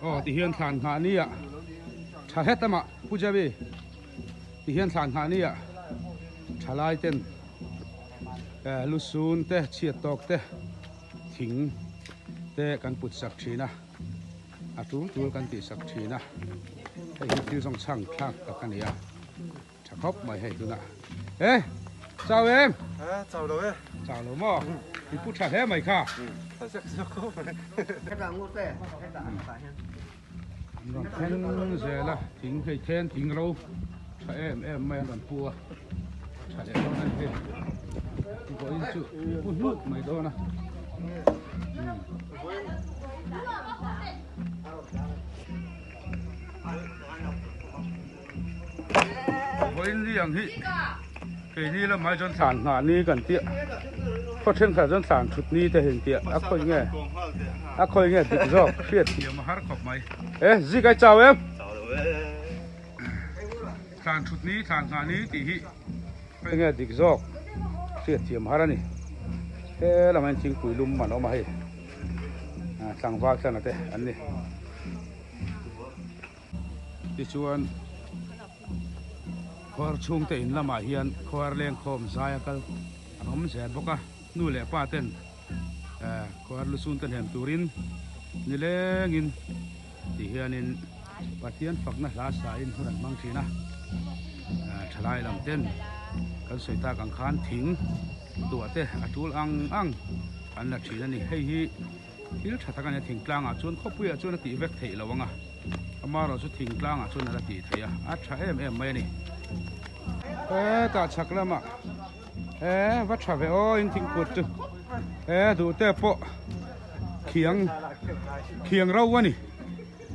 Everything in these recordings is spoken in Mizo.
Aw ti hian thlan nghah ni ah tha het amah Pu Jabi ti hian thlan nghah ni ah tha lai ten lusun te chhiat tawk te thing te kan put sak thin a a tul tul kan tih sak thin a hei hi thil zawng chhang thlak tak a ni a. Tha khawp mai hei tunah. E chau em? A chau lo e. Chau lo maw? I pu tha hle mai kha. Tha zek zek khawp mai. Hetah ngur te, hetah hetah hian. An rawn thleng zel a, thing hei then thing ro tha em em mai an rawn pu a. Tha leh dawn a ni hei. Vawiin chu pu hnuk mai dawn a. Vawiin ni ang hi keini lamah chuan thlan nghah ni kan tih a khaw thenkhat chuan thlan thut ni te hi an tih a a khawi nge a khawi nge dik zawk hriat thiam a har khawp mai e zik ai chau em thlan thut ni thlan nghah ni tih hi khawi nge dik zawk hriat thiam a har a ni he lamah hian thingpui lum an awm a hei tlangval thlana te an ni. Tichuan khuar chhungte in lamah hian khuar lengkhawm zai a kal an awm zel bawk a, nu leh pa ten khuar lusun te hnem turin nilengin ti hianin Pathian fakna hla sain hun an hmang thin a, thalai lam ten kan sawi tak ang khan thing tuah te a tul ang ang an la thin a ni. Hei hi. Thil tha tak a nia thingtlangah chuan khawpuiah chuan a tih vek theih lo ang a, amaherawh chu thingtlangah chuan a la tih theih a, a tha em em mai a ni. Hetah chhak lamah he va tha ve aw in thingput chu he duh te pawh khiang khiang ro a ni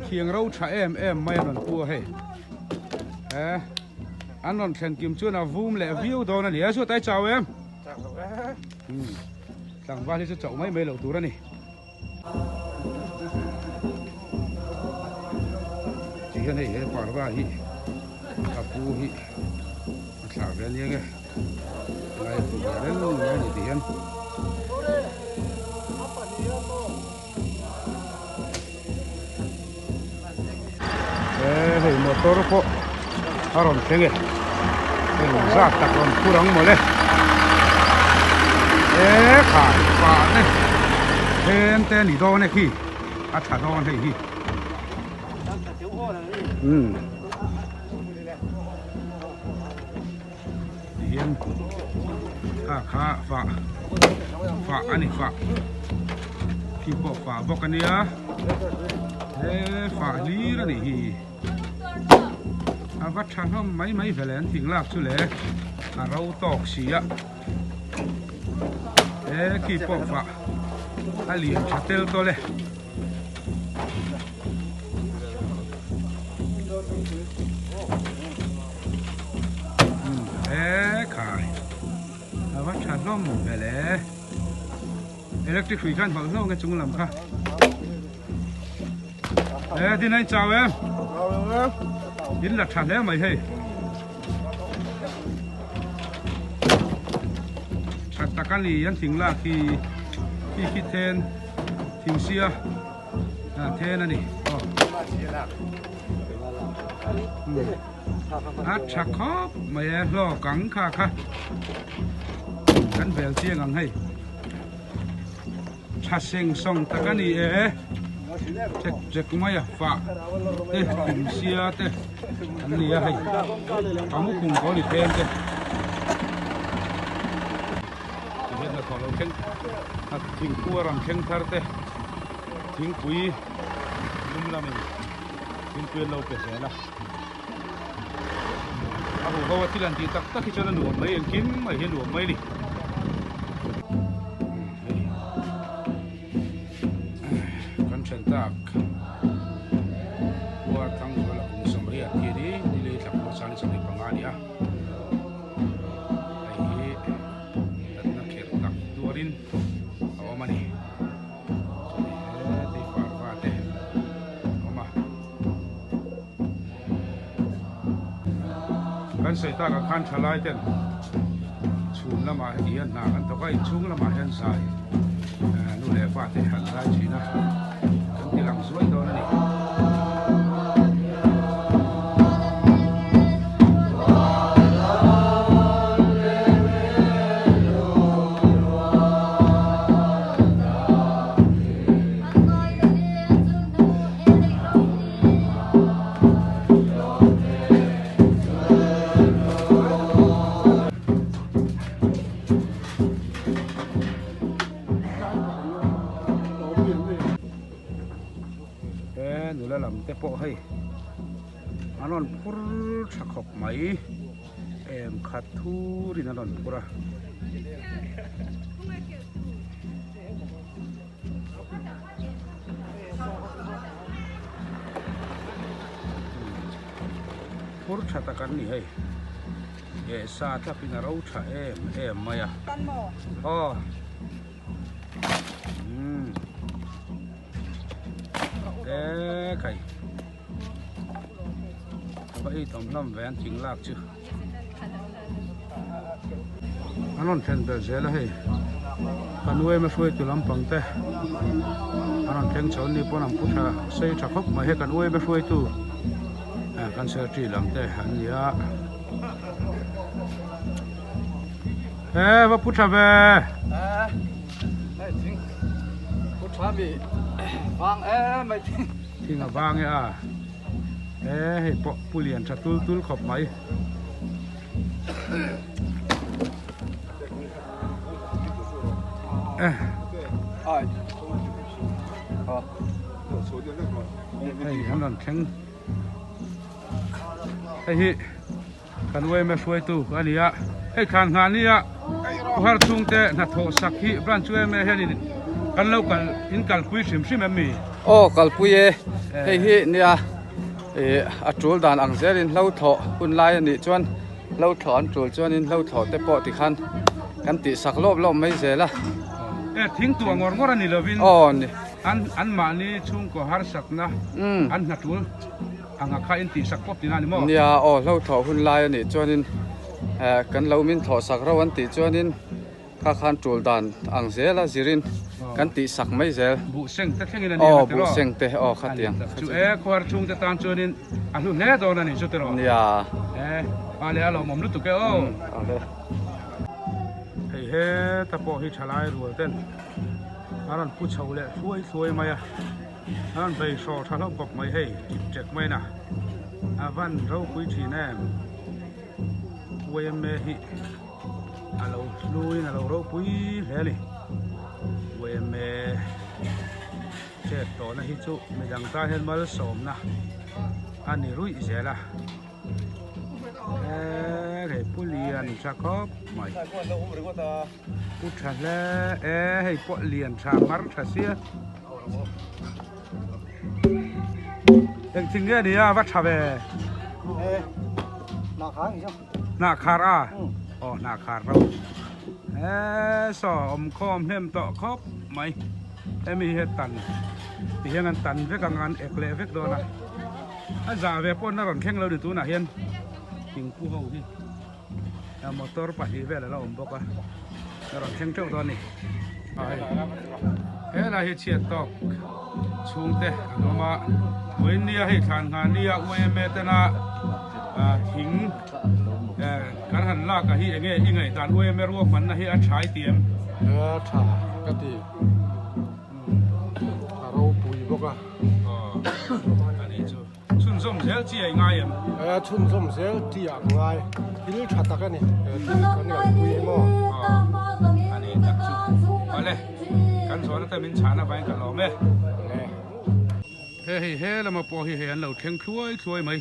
khiang ro tha em em mai a rawn pu a hei he an rawn thlen kim chuan a vum leh viau dawn a ni a chutai chau em. Tlangval hi chu chauh mai mai loh tur a ni. Ti hian hei he parva hi a pu hi a thlah ve ania nge ngai a pu ve reng mai a ni ti hian. E hei motor pawh a rawn thleng e heng zat tak rawn phur ang mawle e khai pah te then te ni dawn e khi a tha dawn hei hi umm ti hian kha kha fah fah a ni fah khi pawh fah bawk a nia he fah hlir a nih hi a va tha hlawm mai mai ve le an thing lak chu le a ro tawk si a he khi pawh fah a lian tha tel tawlh e. He khai a va tha hlawm ve le electric hrui khan hawlh hlawh nge chung lam kha he din a in chau em in la tha hle mai hei tha tak a ni an thing lak hi khi khi then thing sia a then a ni aw a tha khawp mai e hlawk ang kha kha kan bel chiang ang hei tha seng sawng tak a ni e chek chek mai a fah te thing sia te an ni a hei a mu khum kaw ni then te tihian hnathawh lo thleng thingpui a rawn thleng thar te thingpui lum lamin thingpui an lo pe zel a a huho a thil an tih tak tak hi chuan a nuam mai engkim mai hi a nuam mai a ni. Kan then tak Puar Thangzuala kum sawmriat hi ni ni lei thla pawh sang 25 a ni a hei hi natna kherh tak tuarin a awm a ni chuan heti parva te a awm a kan sawi tak ah khan thalai ten chhun lamah heti hian hna kan thawk a inchhung lamah hian zai nu leh pa te an zai thin a kan ti lang zuai dawn a ni. He nula lam te pawh hei an rawn phur tha khawp mai em khat thur in an rawn phur a. Phur tha tak an ni hei eh sa thlap in a ro tha em em mai a aw umm e khai va ei tawm hlawm ve an thing lak chu. An rawn thlen belh zel a hei kan uaima hruaitu lampang te an rawn thleng chho ni pawn an pu tha sei tha khawp mai hei kan uaima hruaitu eh kan secretary lam te an ni a eh va pu tha ve eh thing pu tha mi vang em mai thing thing a vang e a eh hei pawh pu lian tha tul tul khawp mai. Hei an rawn thleng hei hi kan yma hruaitu a ni a hei thlan nghah nia khawhar chhungte hnathawh sak hi branch yma hianin kan lo kal in kalpui hrim hrim em mi? Aw kalpui e hei hi nia. Ih a tul dan ang zelin hlo thlawh hun lai a nih chuan hlo thlawh an tul chuanin hlo thlawh te pawh tikhan kan tih sak lawp lawp mai zel a. E thing tuah ngawr ngawr a ni lovin Aw ni. An an mahni chhungkaw harsatna an hna tul ang a kha in tih sak pawp tina a ni maw? Nia aw hlo thlawh hun lai a nih chuanin eh kan lo min thlawh sak reuh an tih chuanin Kha khan tul dan ang zel a zirin kan tih sak mai zel. Buh seng te thlengin a ni ang a tiraw? Aw buh seng te aw khatiang. Chu e khuar chhung te tan chuanin a hlu hle dawn a ni chu tiraw? Nia. E pa leh a lawmawm lutuk e aw. Awle. Hei heta pawh hi thalai rual ten a rawn pu chho leh hluai hluai mai a, a rawn bei hraw tha hlawm bawk mai hei ṭip ṭek mai na a van ropui ṭhin em yma hi. A lo hluin a lo ropui hle a ni. Uaime chet tawhna hi chu midang tan hian malsawmna a ni ruih zel a. Eee hei pu lian tha khawp mai. Pu tha hle e hei pawh lian tha mar tha sia. Engthing nge ni a va tha ve. Hnah khar a aw hnah khar ro he saw awm khawm hnem tawh khawp mai hemi hi tan ti hian an tan vek ang an ek leh vek dawn a a zah ve pawn a rawn thleng lo ni tunah hian thingpu ho hi motor pahnih vel a la awm bawk a a rawn thleng teuh dawn a ni helai hi chhiat tawk chhungte an awm a vawiin hei thlan nghah nia yma tena thing kan han lak a hi enge i ngaihdan yma ruahmanna hi a tha i ti em? A tha ka ti a ropui bawk a. Aw a nih chu. Chhunzawm zel chi a i ngai em? A chhunzawm zel chi ah ka ngai. Thil tha tak a ni. Thil kan kalpui hi maw? Aw a nih tak chu. Awle kan zawhna te min chhan avangin ka lawm e. He hei he lama pawh hi hei an lo thleng thluai thluai mai.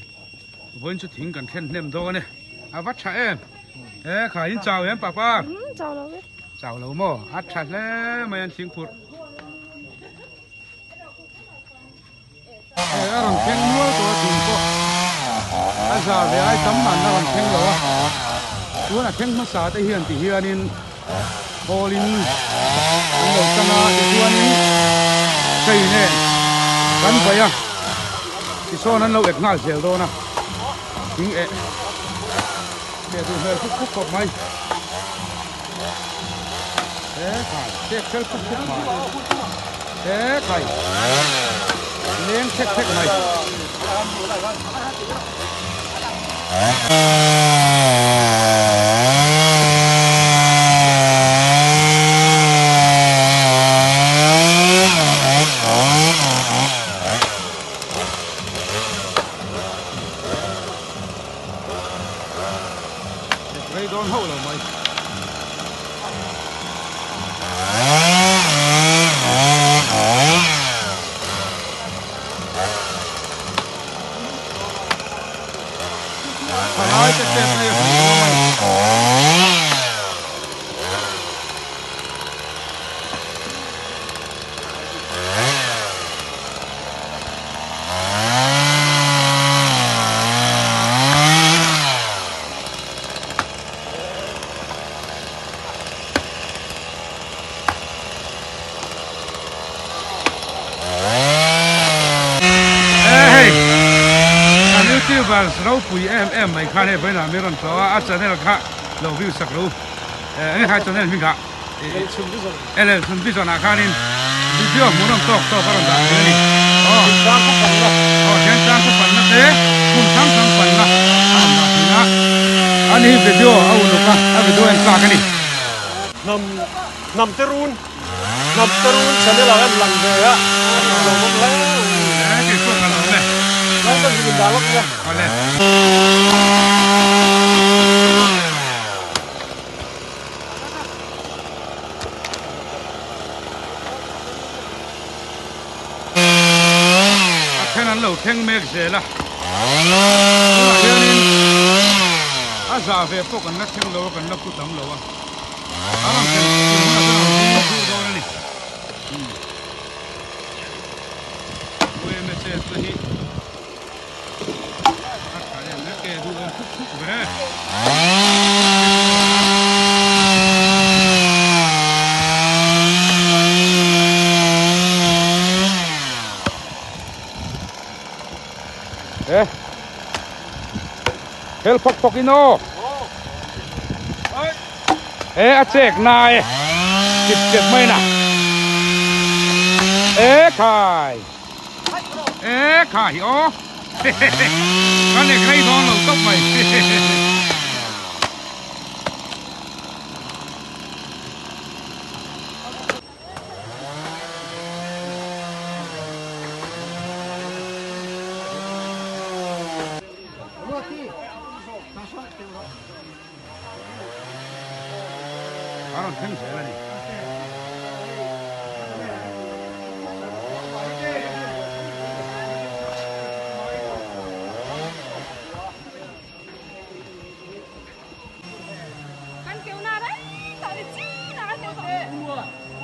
Vawiin chu thing kan thlen hnem dawn e. A va tha em? E kha in chau em papa? Chau lo e. Chau lo maw? A tha hle mai an thing phurh. Hei a rawn thleng nual tawh a chung pawh a za ve ai tam man a rawn thleng lo a. Chuan a thleng hmasa te hian ti hianin hawl in an lo tan a tichuanin hei nen kan vaih a tisawn an lo ek nghal zel dawn a thing eh leh duh hmel khuk khuk khawp mai he khai chek fel khuk khuk mai he khai leng thek thek mai. Rei dawn hauh lo mai. Thalai te chet na hi a hmuh a ni. Hei kan youtubers ropui em em mai khan hei vawiinah mi rawn tlawh a a channel kha lo view sak lo enge kha channel hming kha LL chhun vision ah khanin video hmuhnawm tawk tawk a rawn dah thin a ni aw aw thiantlang khaw panna te hmun hrang hrang panna a rawn dah thin a ani hi video a uluk a a video en tlak a ni. Hnam hnam te run hnam te run channel ah hian lang ve a lo awm hle e kei pawh ka lo awm e Chuan ka zin dah lawk nia awle. A then an lo thleng mek zel a tunah hianin a zah ve pawh kan la thleng lo a kan la pu tam lo a a rawn thlen thlen hunah chuan a rawn thleng lut dawn a ni umm chet na hi a tha em em ke duh awm thuk thuk ve. E hel phawk phawk in aw e a chek na e chip chep mai na e khai e khai aw kan ek rei dawn lo tawp mai A rawn thleng zel a ni.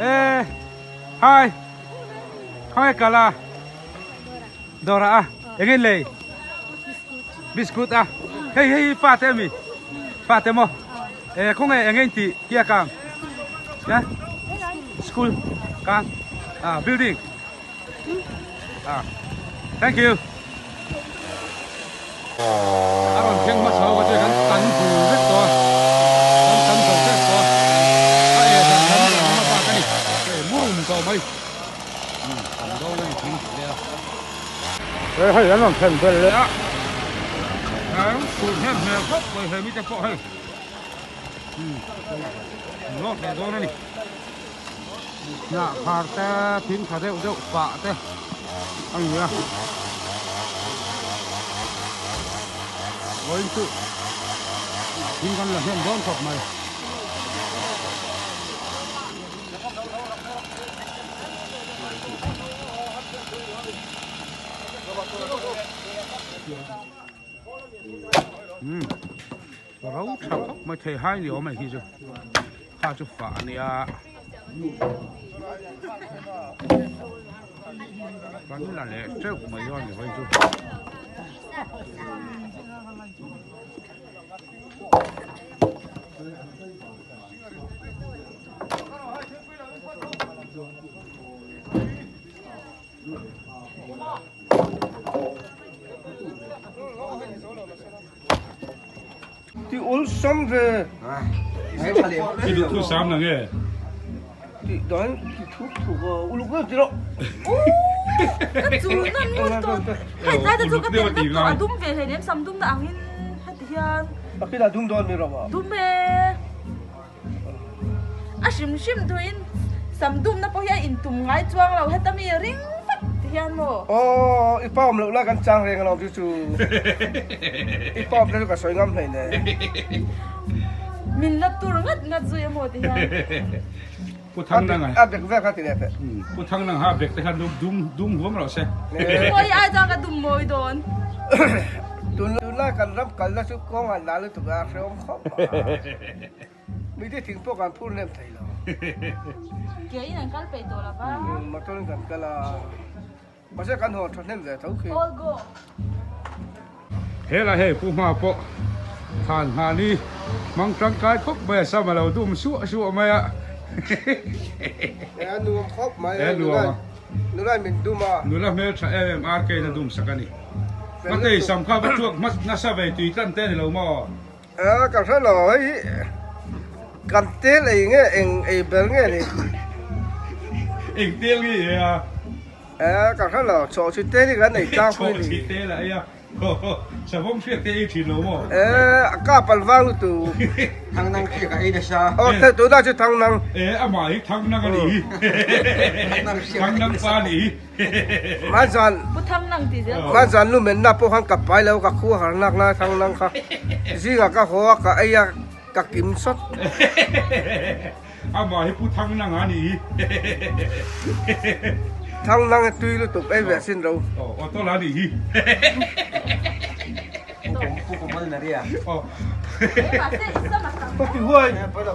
Ê, hi, khawnge kal a? Dawrah a, eng in lei? Biscuit a, hei hei hi fate ami? Fate maw? Ê khawnge eng in tih kia kang? Hah? School kang? Ah, building. Ah, thank you. A rawn thleng hmasa ho kha chuan kan tan bul vek tawh a, kan tam zo tep tawh a, a eh dan kan rawn hma bak a ni, hei murum tawh mai, umm tam dawn a ni thing tih leh a. Hei hei an rawn thlen vel leh a, an phur hnem hmel khawp mai he mite pawh hei, umm lawt leh dawn a ni. Hnah khar te thing tha deuh deuh pah te a ni a vawiin chu thing kan la hnem dawn khawp mai. Umm ro tha khawp mai thei hai ni awm e hi chu kha chu fah a nia kan la leh teuh mai dawn ni hawi chu. Ti awlsam ve. Ti duh thu sam na nge? Ti dan ti thuk thuk a uluk deuh ti rawh. Ka chul nan ngut tawh. Hei tlai te chu ka tel vek tawh a dum ve hlei nem sam dum na ang in heti hian. A kila dum dawn mi rawh a. Dum e. A hrim hrim duhin sam dumna pawh hi a intum ngai chuang lo heta mi ring vek ti hian maw? Aw, i pa awm loh lai kan chang reng alawm chu chu. I pa awm lai chu ka sawi ngam hlei ne. Min la tur ngat ngat zui a maw ti hian. Pu Thangnanga. A bek vel kha ti leh teh. Pu Thangnanga ha bek te kha dum dum huam rawh se. Mawi ai chuan ka dum mawi dawn. Tunlai kan ram kalna chu kawng an la lutuk a, hrehawm khawp a. Mite thing pawh kan phur hnem thei lo. Ke in an kal peih tawh lo va. Motor in kan kal a. Mahse kan haw tha hnem ve tho khi. All go. He lah hei Pu Hma pawh than hna ni hmang tangkai khawp mai a sam a lo dum suah suah mai a. E a nuam khawp mai a nuam a. Nula min dum a. Nula hmel tha em em RK in a dum sak a ni. Matei sam kha va thuak hma nasa ve tui tlan te a ni lo maw? A ka hre lo hei kan tel ei nge eng ei ber nge ni. Eng tel nge i ei a? E ka hre lo chawh chi tel hi kan ei tlang pui ni. Chawh chi tel a ei a savawm hriat te ei thin lo maw? E a kap an vang lutuk. Thangnang hriak a ei nasa. Aw tunah chu thangnang. E amah hi thangnang a nih hi. Thangnang pa a nih hi. Hmanzan Pu Thangnang ti zel. Hmanzan lu menna pawh khan ka pai lo ka khu har nak lai Thangnang kha zingah ka haw a ka ei a ka kim sawt. Amah hi Pu Thangnang a nih hi. Thangnang hi tui lutuk ei ve sin ro. Aw auto la nih hi. Pu Kamal Naria. Aw. Mahse i sam a tam. Ka ti huai.